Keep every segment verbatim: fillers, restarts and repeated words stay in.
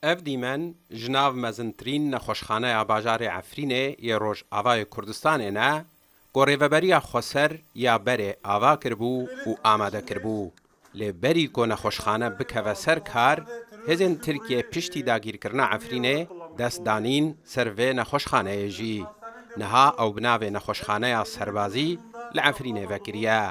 Ev dîmen ji nav mezintirîn nexweşxaneya bajarê Efrînê yê Rojavayê Kurdistanê ne, ku Rêveberiya Xweser ya berê ava kiribû û amade kiribû. Lê berî ku nexweşxane bikeve ser kar, hêzên Tirkiyê piştî dagîrkirina Efrînê dest danîn ser vê nexweşxaneyê jî. Niha ew bi navê nexweşxaneya serbazî li Efrînê vekiriye.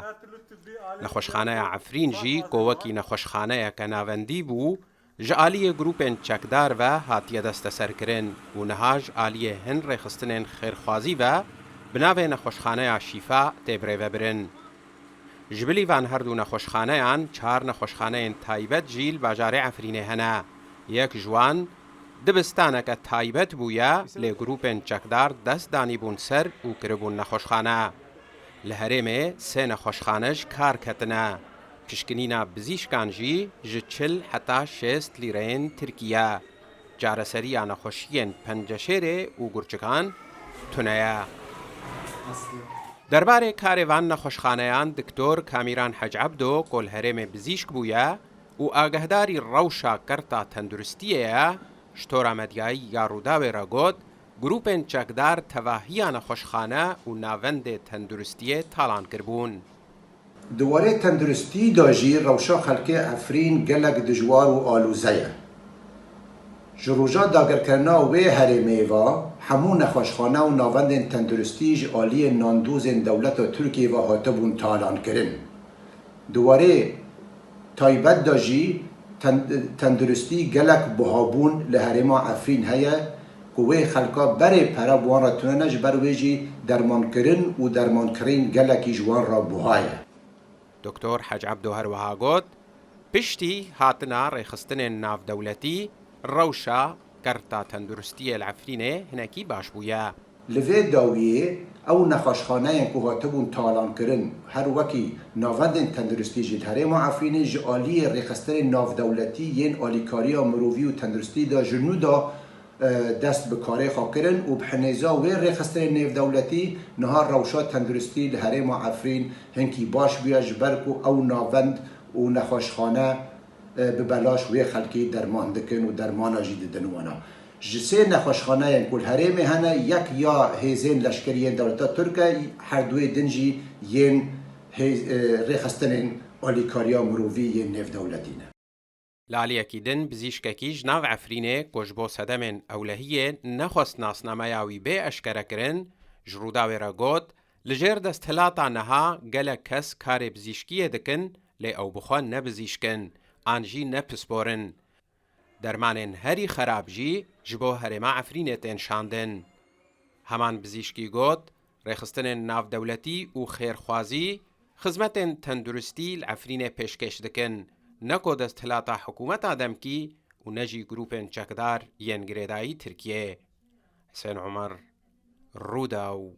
Nexweşxaneya Efrîn jî ku wekî nexweşxaneyeke navendî bû, ji aliyê grûpên çekdar ve hatiye desteserkirin û niha ji aliyê hin rêxistinên xêrxwazî ve bi navê nexweşxaneya Şîfa tê birêvebirin. Ji bilî van her du nexweşxaneyan çar nexweşxaneyên taybet jî li bajarê Efrînê hene. Yek ji wan dibistaneke taybet bûye, lê grûpên çekdar dest danîbûn ser û kiribûn nexweşxane. Li herêmê sê nexweşxane ji kar ketine. Pişkinîna bizîşkan jî ji çil heta şêst lîreyên Tirkî ye. Çareseriya nexweşiyên penceşêrê û gurçikan tune ye. Derbarê karê van nexweşxaneyan Doktor Kamîran Hec Ebdo ku li herêmê bizîşk bûye û agahdarî rewşa kerta tenduristiyê ye, ji tora medyayî ya Rûdawê re got, grûpên çekdar tevahiya nexweşxane û navendê tenduristiyê talan kiribûn. Di warê tenduristî de jî rewşa xelkê Efrîn gelek dijwar û alûze ye. Ji roja dagirkirina wê herêmê ve hemû nexweşxane û navendên tenduristî ji aliyê nandozên dewleta Tirkiyê ve hatibûn talankirin. Di warê taybet de jî ten-, tenduristî gelek buhabûn li herêma Efrîn heye ku wê xelka berê pere bi wan re tune ne, ji ber wê jî dermankirin û dermankirîn gelekî ji wan re buha ye. Doktor Hec Ebdo her wiha got, piştî hatina rêxistinên navdewletî, rewşa kerta tenduristiyê li Efrînê hinekî baş bûye. Li vê dawiyê ew nexweşxaneyên ku hatibûn talankirin, her wekî navendên tenduristî jî li herêma Efrînê ji aliyê rêxistinên navdewletî yên alîkariya mirovî û tenduristî de ji nû de, e, dest bi karê xwe kirin û bi hinêza wê rêxistinên nêvdewletî niha rewşa tenduristî li herêma Efrîn hinkî baş bûye, ji ber ku ew navend û nexweşxane, e, bi belaş wê xelkî derman dikin û dermana jî didin wana. Ji sê nexweşxaneyên ku li herêmê hene, yek ya hêzên leşkerî yên dewleta Tirk e, her duyê din jî yên hê-, e, rêxistinên alîkariya mirovî yên nêvdewletî ne. Li aliyekî din, bizîşkekî ji nav Efrînê ku ji bo sedemên ewlehiyê nexwest nasnameya wî bê eşkerekirin, ji Rûdawê re got, li jêr desthilata niha gelek kes karê bizîşkiyê dikin, lê ew bi xwe ne bizîşk in, an jî ne pispor in. Dermanên herî xerab jî ji bo herêma Efrînê tên şandin. Heman bizîşkî got, rêxistinên navdewletî û xêrxwazî xizmetên tenduristî li Efrînê pêşkêş dikin, ne ku desthilata hikûmeta demkî û ne jî grûpên çekdar yên girêdayî Tirkiyê. Husên Omer, Rûdaw.